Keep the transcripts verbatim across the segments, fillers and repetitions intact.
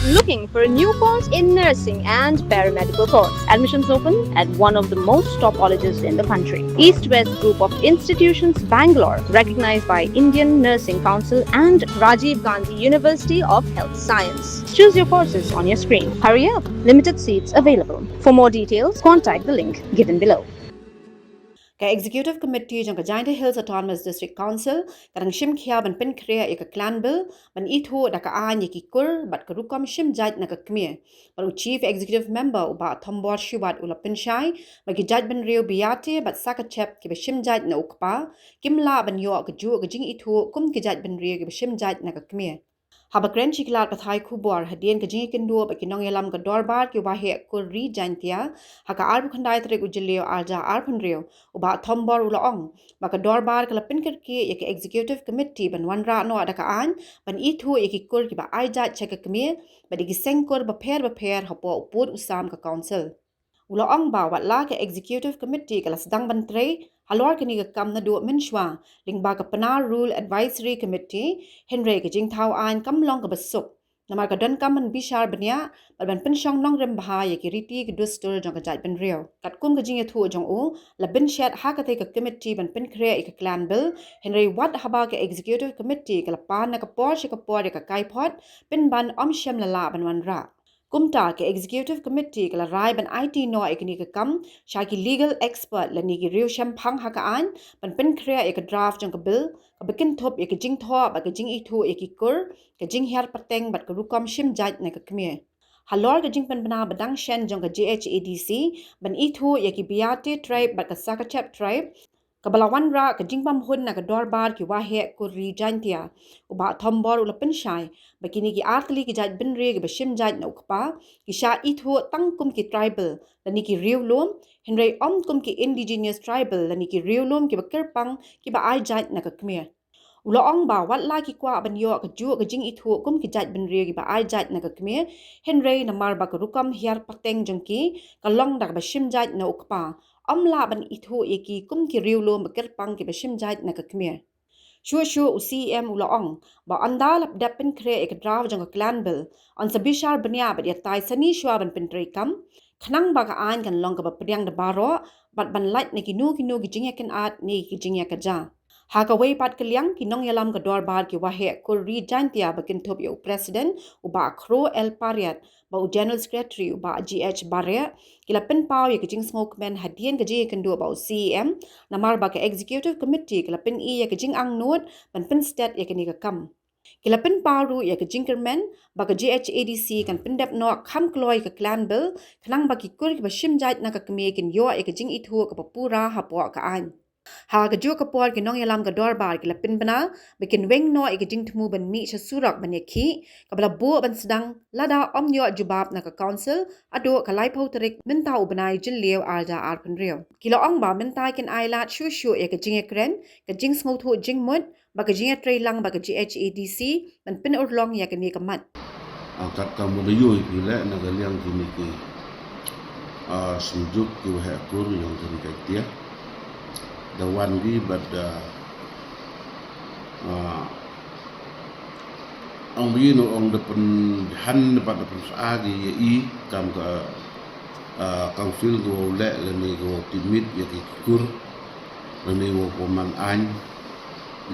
Looking for a new course in nursing and paramedical course? Admissions open at one of the most top colleges in the country. East West Group of Institutions, Bangalore, recognized by Indian Nursing Council and Rajiv Gandhi University of Health Science. Choose your courses on your screen. Hurry up, limited seats available. For more details, contact the link given below. Ka Executive Committee jong ka Jaintia Hills Autonomous District Council ka dang shim khia ban pynkhreh ïa ka Clan Bill ban ithuh da ka aiñ ïa ki kur bad ka rukom shim jait na ka kmie. Bad u Chief Executive Member u Bah Thombor Shiwat u la pynshai ba ki jaitbynriew Biate bad Sakachep kiba shim jait na u kpa kim lah ban ïoh kajuh ka jingithuh kum ki jaitbynriew kiba shim jait na ka kmie. Haba kren sha ki lad pathai khubor hadien ka jingïakynduh bad ki nongïalam ka dorbar ki waheh kur ri Jaintia ha ka arphew khyndai tarik u Jylliew arhajar arphew hynriew, u Bah Thombor u la ong ba ka dorbar ka la pynkyrkieh ïa ka Executive Committee ban wanrah noh da ka aiñ ban ithuh ïa ki kur kiba ai jait sha ka kmie bad ïa ki seng kur bapher bapher hapoh u pud u sam ka Council. U la ong ba wat la ka Executive Committee ka la sdang ban trei halor kane ka kam naduh mynshuwa lyngba ka Pnar Rule Advisory Committee, hynrei ka jingthaw aiñ kam long kaba suk namar ka donkam ban bishar bniah bad ban pynshong nongrim bha ïa ki riti ki dustur jong ka jaitbynriew. Katkum ka jingïathuh jong u, la bynshet ha katei ka committee ban pynkhreh ïa ka Clan Bill, hynrei wat haba ka Executive Committee ka la pan na ka por sha ka por ïa ka kaiphod, pynban ym shym la lah ban wanrah. Kumta ka Executive Committee ka la rai ban aiti noh ïa kane ka kam sha ki legal expert lane ki riewshemphang ha ka aiñ ban pynkhreh ïa ka draft jong ka bill kaba kynthup ïa ka jingthoh bad ka jingithuh ïa ki kur, ka jinghiar pateng bad ka rukom shim jait na ka kmie. Halor ka jingpynbna ba dang shen jong ka J H A D C ban ithuh ïa ki Biate Tribe bad ka Sakachep Tribe, kaba la wanrah ka jingbymhun na ka dorbar ki waheh kur ri Jaintia, u Bah Thombor u la pynshai ba kine ki artylli ki jaitbynriew kiba shim jait na u kpa ki shah ithuh tang kum ki tribal lane ki riewlum, hynrei ym kum ki indigenous tribal lane ki riewlum kiba kyrpang kiba ai jait na ka kmie. U la ong ba wat la ki kwah ban ïoh kajuh ka jingithuh kum ki jaitbynriew kiba ai jait na ka kmie, hynrei namar ba ka rukom hiar pateng jong ki ka long da kaba shim jait na u kpa, ym lah ban ithuh ïa ki kum ki riewlum ba kyrpang kiba shim jait na ka kmie. Shuh shuh u C E M u la ong ba ynda la dep pynkhreh ïa ka draft jong ka Clan Bill, yn sa bishar bniah bad ïatai sani shuwa ban pyntreikam, khnang ba ka aiñ kan long kaba pdiang da baroh bad ban lait na kino kino ki jingïakynad ne ki jingïakajia. Ha kawei pat ka liang, ki nongïalam ka dorbar ki waheh kur ri Jaintia ba kynthup ïa u President u Bah Kro L Pariat bad u General Secretary u Bah G H Bareh ki la pynpaw ïa ka jingsngewkmen hadien ka jingïakynduh bad u C E M, namar ba ka Executive Committee ka la pyni ïa ka jingangnud ban pynstet ïa kane ka kam. Ki la pynpaw ruh ïa ka jingkyrmen ba ka J H A D C kan pyndep noh kham kloi ka Clan Bill, khnang ba ki kur kiba shim jait na ka kmie kin ïoh ïa ka jingithuh kaba pura hapoh ka aiñ. Ha kajuh ka por, ki nongïalam ka dorbar ki la pynbna ba kin weng noh ïa ka jingthmu ban mih sha surok ban ïakhih, kaba la buh ban sdang lada ym ïoh jubab na ka Council haduh ka laiphew tarik mynta u bnai Jylliew arhajar arphew hynriew. Ki la ong ba mynta kin ailad shuh shuh ïa ka jingïakren, ka jingsngewthuh jingmut bad ka jingïatreilang bad ka J H A D C ban pynurlong ïa kane ka mat. Ah, katkam ba la ïohi phi leh na ka liang kine ki, ah, seng juk ki waheh kur jong ka ri Jaintia, da wan ki bad, ah, ah, ong ba ïa no ong da pynjhan bad da pynsah ki ïa i kam ka, ah, Council ka wow leh lane ka wow tipmit ïa ki kur lane wow pynman aiñ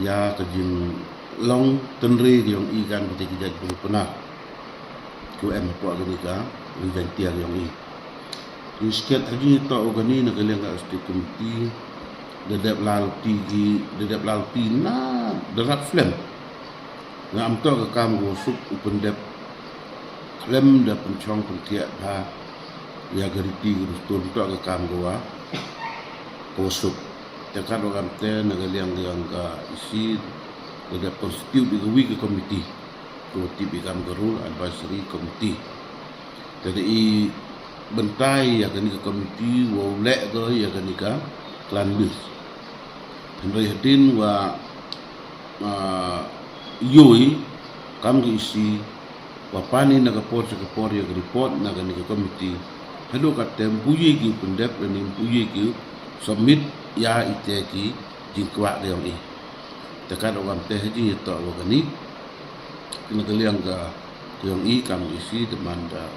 ïa ka jinglong tynrai ka jong i kan kata ki jait bru Pnar kiwa em hapoh kane ka ri Jaintia ka jong i. Ngi sket ha jingïatoh u kane na ka liang ka Executive Committee, da dep lad luti ki, da dep lad luti na, da rap slem. Nga ym toh ka kam kawa suk u pyndep khlem da pynshong pynkhiah bha ïa ka riti ka dustur, ym toh ka kam kawa, kawa suk. Te katwa kamte na ka liang ka jong ka E C, da dep constitute ïa kawi ka committee kawa tip ïa ka kam ka Rule Advisory Committee. Te da i bynta ïa kane ka committee wow leh ko ïa kane ka Clan Bill. Hynrei hadien wa, ah, ïohi kam ka E C wa pan i na ka por sha ka por ïa ka report na kane ka committee, haduh katte ym pu ïa ki u pyndep lane ym pu ïa ki u submit ïa ite ki jingkwah ka jong i. Te katwa kamte ha jingïatoh wa kane na ka liang ka Yong i kam isi demand da,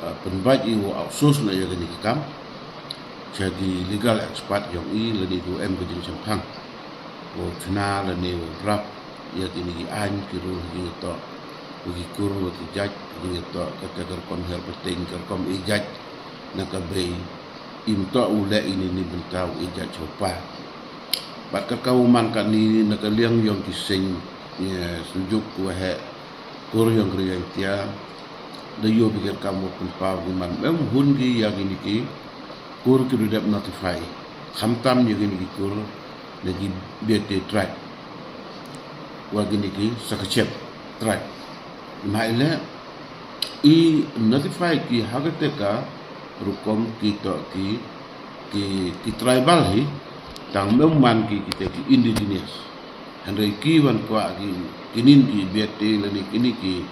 uh, pynbait i wow outsource na ya kani ka kam sha ki legal expert yong i, lane du em ka jingshemphang wow chna lane wow draft ya kini ki aiñ ki rule ha jingtoh wa ki kur wa ki jait, ha jingtoh kata ka rukom her pateng, ka rukom i jait na ka bei. Im toh u leh ini ni bynta u i jait chopa. Bad ka ka u man kani na ka liang yong ki seng, ya, sujuk wa he kur yong kri yang tia da yo pikir kam wa pynpaw ki man em hun ki ya kini ki kur ki dep notify. Khamtam ya kini ki kur na ki bete tribe wa kini ki sakachet tribe. Mai le i notify ki ha kata ka rukom ki toh ki, ki, ki tribal hi, tang mem man ki kita ki indigenous. Hynrei ki wan kwah ki, kinin ki bete lane kini ki,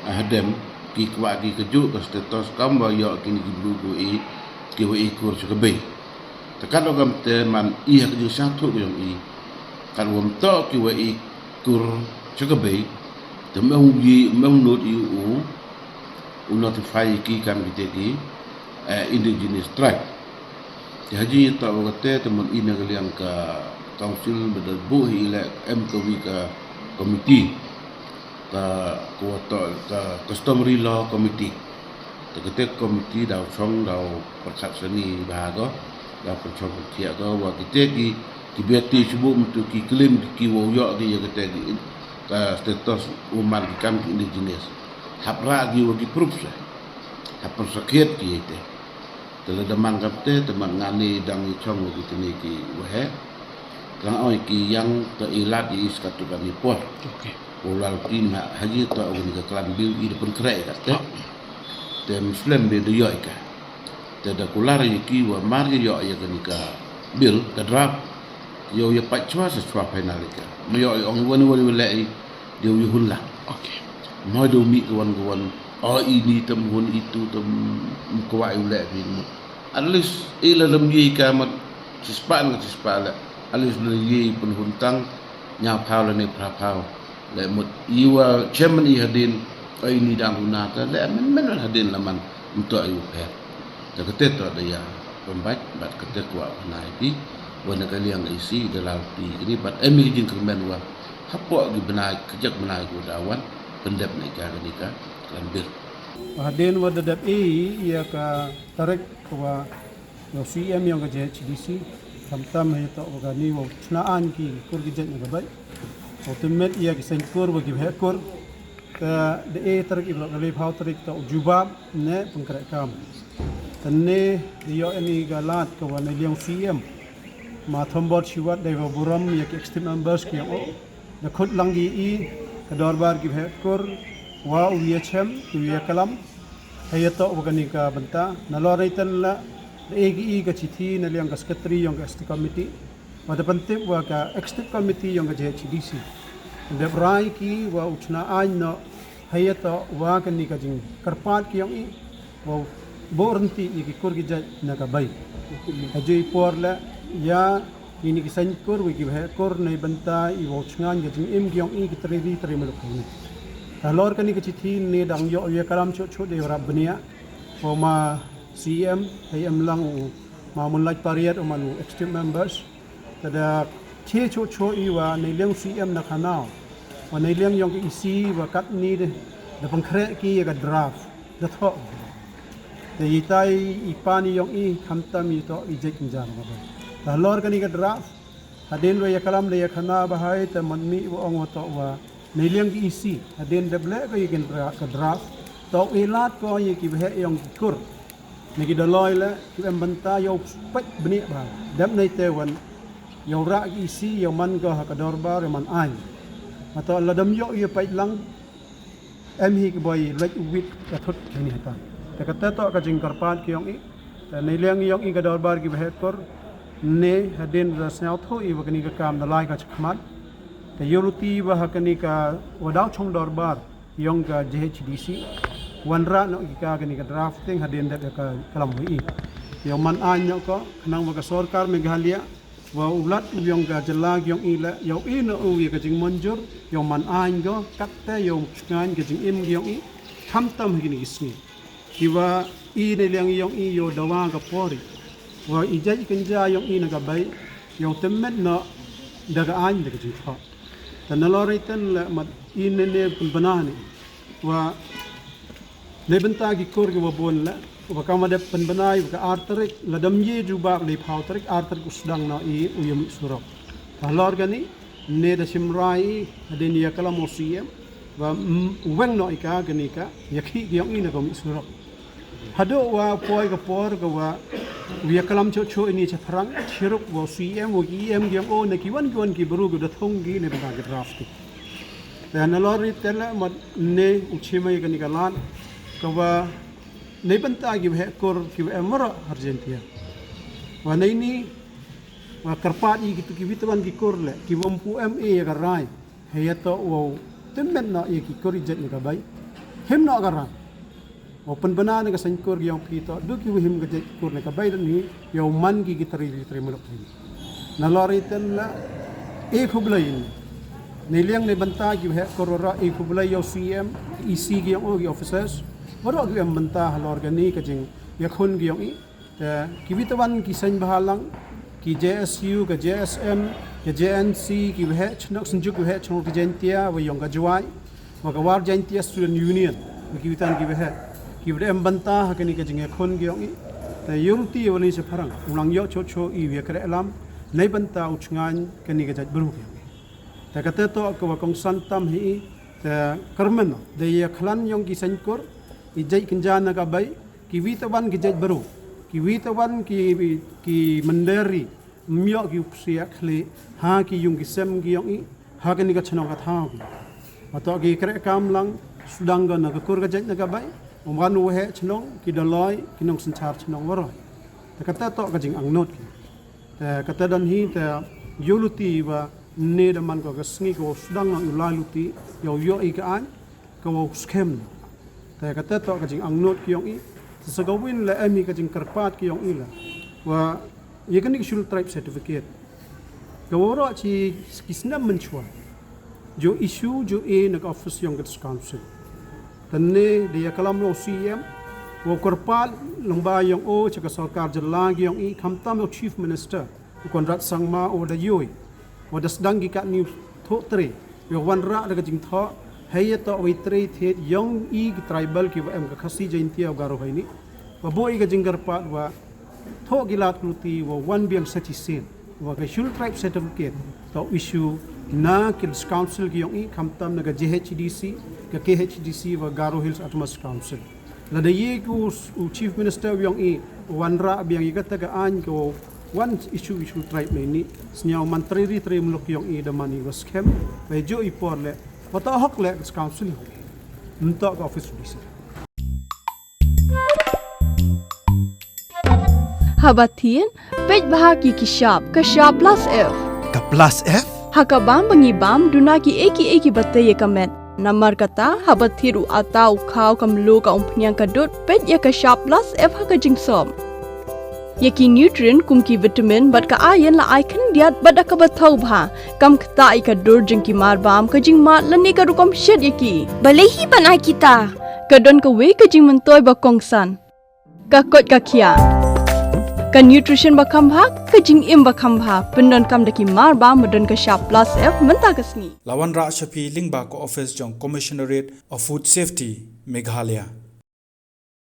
ah, hadem, ki kwah ki kajuh ka status kam wa yoh kini ki bru ki wa i, ki wa i kur sha ka bei. Te katwa kam te man i ha ka jingsngewthuh ka yong i. Katwa ym toh ki wa i kur sha ka bei, te mem i, mem nud i u, u notify ki kam kita ki, eh, indigenous tribe. Te ha jingtoh wa kata te man i na ka liang ka council ba da buh hi le em ka wi ka committee. Ka, ka wa toh ka customary law committee. Te kata committee daw chong daw pyrkhat sani ba ko, daw pyrchong pyrkhiah ko wa kita ki, ki bete chubu mynta ki claim ki wow yoh ki ya kata ki, ka status u man ki kam ki indigenous. Hap rah ki wa ki proof sa. Hap pynsakhiat ki ya te. Te lada man kam te, te man ngani dang i chong wa ki tini ki wa he. Tang oi ki yang te i lad i is katu kani por. Okay. Wa lal ki ma ha jingtoh wa kani ka klan bill i da pynkhreh i kate. Ah. Te Muslim bi da yoh i ka. Te da kular i ki wa mar i yoh ya kani ka bill, ka draft. Yow ya pait chwa sa chwa final i ka. Ma yoh i ong wan wan i wa leh i, da yow ya hun la. Okay. Ma da yow mih ka wan ka wan. O ini tam hun itu tam kwah i wa leh i mut. At least i la lam ye i ka mat chispah na chispah le. At least la ye i pynhun tang ñiaw phaw lane phra phaw. Le mut i wa chairman i hadien, o ini dang huna ta le men men hadien la man mynta i wa pher. Te kate toh da ya pynbait bad kate kwah u nai pi wa na ka liang i si da lal ti kini bad em i jingkyrmen wa hapoh ki bnai, ka jak bnai ki wa da wan pyndep na i ka kani ka klan bill. Hadien wa da dep i ya ka tarik wa Yow C M yong ka J H D C, khamtam ha ïa toh wa kani wow chna aiñ ki kur ki jait na ka beit. Wow tymmet ïa ki seng kur wa ki bheh kur. Ka dei tarik i ba ka lei phaw tarik toh u jubab ne pynkhreh kam. Te ne ïoh ïa ni ka lad ka wa na liang C M. Ma Thombor Shiwat dei wa burom ïa ki executive members ki yong o. Da khut lang ki i ka dorbar ki bheh kur wa u ïa chem u ïa kalam. Ha ïa toh wa kani ka bynta nalor ïa ten la da e ki i ka chithi na liang ka secretary yong ka executive committee. Wa da pyntip wa ka executive committee yong ka J H D C. Dep rai ki wa u chna aiñ noh ha ïa toh wa kani ka jingkyrpad ki yong i. Wa u bor nti ïa ki kur ki jait na ka bei. Ha jui por la ïa Kini ki seng kur, wi ki bheh kur, nei bynta i wow chngaiñ ka jingim ki yong i ki tri ri tri muluk ni. Halor kani ka chithi ne dang ïoh ïa kalam chuh chuh de rap bniah. Wa ma C M, hei em lang u ma Moonlight Pariat u man u executive members. Te da thie chuh chuh i wa nei liang C M na khana. Wa nei liang yong ka E C wa kat ni de da pynkhreh ki ïa ka draft. Da thoh. Te itai i pan i yong i khamtam i toh i jek njar ma ba. Te halor kani ka draft. Hadien wa ïa kalam da ïa khana ba hai te man mi wa ong wa toh wa. Nei liang ki E C. Hadien da bleh ka ïa ka draft. Toh i lad ko ïa ki bheh yong ki kur. Nei ki da loi le ki em bynta yow pek bniah ba. Dep nei te wan. Yow rak ki E C yow man ko ha ka dorbar yow man aiñ. Ma toh la dam yow ïa pek lang. Em hi ki boi lek wit ka thut kini hatan. Te kata toh ka jingkyrpad ki yong i. Te nei liang yong i ka dorbar ki bheh kur. Ne hadien da sñiaw tho i wa kani ka kam da lai ka chakmat. Te yow luti wa ha kani ka wa daw chong dorbar yong ka J H D C. Wan ra no i ka kani ka drafting hadien da ka kalam wa i. Yow man aiñ no ko khnang wa ka sorkar Meghalaya. Wa u Lat u yong ka jylla ki yong i leh, yow i noh u ya ka jingmynjur yow man aiñ ko, katte yow chngaiñ ka jingim ki yong i, khamtam ha kini ki sngi. Kiwa i ne liang i yong i yow dawa ka por i, wa i jait i kynja yong i na ka bei yow tymmen noh da ka aiñ da ka jingthoh. Te nalor i ten leh mat i ne ne pynbna ni wa ne bynta ki kur kiwa bun leh, wa kam wa dep pynbna i wa ka ar tarik, la dam ye jubab le phaw tarik, ar tarik u sdang noh i u ya mih surok. Te halor kani ne da shim rai i hadien ya kalam o C M wa, mm, u weng noh i ka kani ka ya khih ki yong i na ka mih surok. Haduh wa poi ka por ka wa u ya kalam choh choh ini cha pharang, chiruk wa o C M wa ki E M ki yong o na ki wan ki wan ki bru ki da thung ki ne bynta ki draft ki. Te nalor i ten leh mat ne u chimai kani ka lad ka wa ne bynta ki wa heh kur ki wa em waroh ha Jaintia. Wa ne ini wa kyrpad i kitu ki witawan ki kur leh ki wa mpu em e ya ka rai. Hei ya toh wow tymmen noh ya ki kur i jait na ka bei. Him noh ka rai. Wow pynbna na ka saiñ kur ki yong phi toh du ki wa him ka jait kur na ka bei dan hi yow man ki ki tari ki tari muluk hi. Nalor i ten leh e khublei i ne liang ne bynta ki wa heh kur waroh, e khublei yow C M, E C ki yong o ki officers. Waroh ki em bynta halor kani ka jingyakhun ki yong i. Te ki witawan ki saiñ bhalang, ki J S U, ka J S M, ka J N C, ki wa heh chnong, Synjuk ki wa heh chnong ki Jaintia wa yong ka Jowai, wa ka War Jaintia Student Union, wa ki witawan ki wa heh, ki wa em bynta ha kani ka jingyakhun ki yong i. Te yow luti wa ni cha pharang u lang yoh choh choh i wa ya kreh lam ne bynta u chngaiñ kani ka jait bru ki yong i. Te kate toh ka wa kongsan tam hi i. Te kyrmen noh da ya khlan yong ki saiñ kur i jait kynja na ka bei, ki witawan ki jait bru, ki witawan ki, ki mynder i, ym yoh ki u psiah khlieh ha ki yung ki sem ki yong i ha kani ka chnong ka thaw ki. Wa toh ki kreh kam lang sdang ka na ka kur ka jait na ka bei, um wan u heh chnong, ki daloi, ki nongsynchar chnong waroh. Te kate toh ka jingangnud ki. Te kate dan hi te yow luti wa ne da man ko ka sngi ko sdang na u lai luti yow yoh i ka aiñ ka wow skhem. Te kate toh ka jingangnud ki yong i. Te sa ka win leh em hi ka jingkyrpad ki yong i leh wa ya kani ka Scheduled Tribe certificate ka waroh chi ki snem mynchwa. Jo issue jo e na ka office yong ka District Council. Te ne da ya kalam o C M wow kyrpad lyngba yong o cha ka sorkar jylla ki yong i, khamtam o Chief Minister u Conrad Sangma u da yoh i, wa da sdang ki katni u thoh tre, yow wanrah da ka jingthoh hei ya toh wa i tre thied yong i ki tribal ki wa em ka Khasi, Jaintia wa Garo hei ni. Wa buh i ka jingkyrpad wa thoh ki lad ki luti wa wan biang sa chisien wa ka Scheduled Tribe certificate toh issue na ki District Council ki yong i, khamtam na ka J H D C, ka K H D C wa Garo Hills Autonomous Council. Lada ye ko u Chief Minister yong i wanrah biang i kata ka aiñ ko wan issue, issue tribe ne ni, sniaw man tre ri tre muluk yong i da man i wa skhem, wa ya jo i por leh wa toh hok leh ka District Council i hok. Ntok ka office D C. Haba thied, peit bha ki ki shap, ka shap plus F. Ka plus F? Ha ka bam ba ngi bam, duna ki ei ki ei ki ba tei ya ka met. Namar kata, haba thied u ata u khaw ka mluh ka umphniang ka dud, peit ya ka shap plus F ha ka jingsop. Ya ki nutrient kum ki vitamin bad ka iron la ai khyndiat bad da kaba thaw bha. Kam ktah i ka dur jong ki mar bam, ka jingmad lane ka rukom shet ya ki. Balei hi ban ai kita? Ka don kawei ka jingmyntoi ba kongsan. Ka koit ka khiah. Ka nutrition ba kham bha, ka jingim ba kham bha. Pyndonkam da ki mar bam ba don ka shap plus F mynta ka sngi. La wanrah sha phi lyngba ka office jong Commissionerate of Food Safety, Meghalaya.